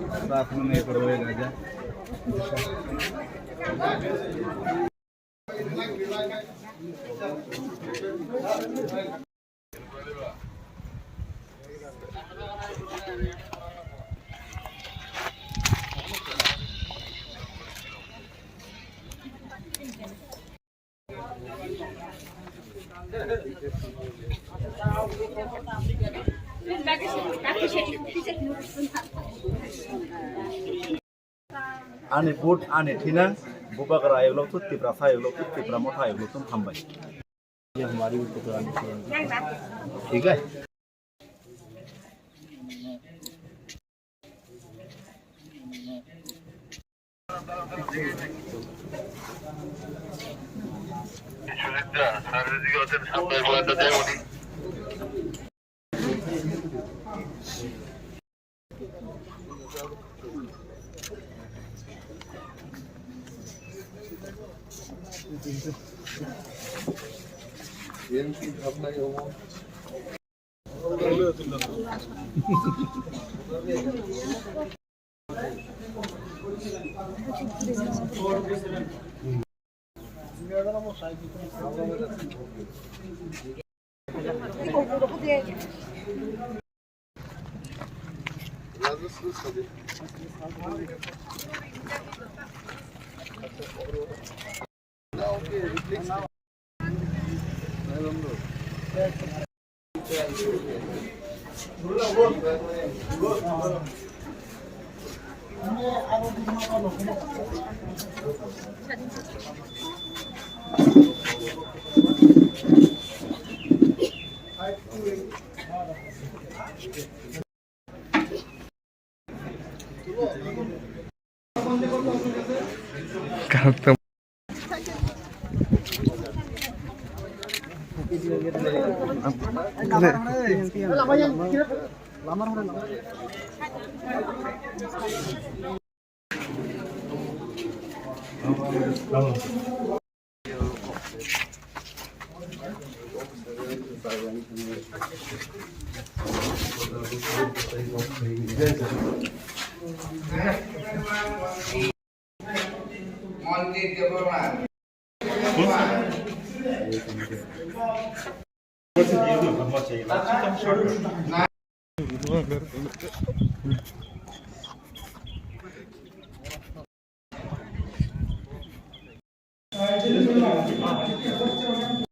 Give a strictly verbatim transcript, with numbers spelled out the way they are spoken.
Saat mein ek roe raja. Ani vote, ani thinang, Bubagra ayok lok tu, Tiprasa ayok lok tu, Tipra Motha ayok lok tu, hambai. Ye hamari upakar ani thinang. Thik hai?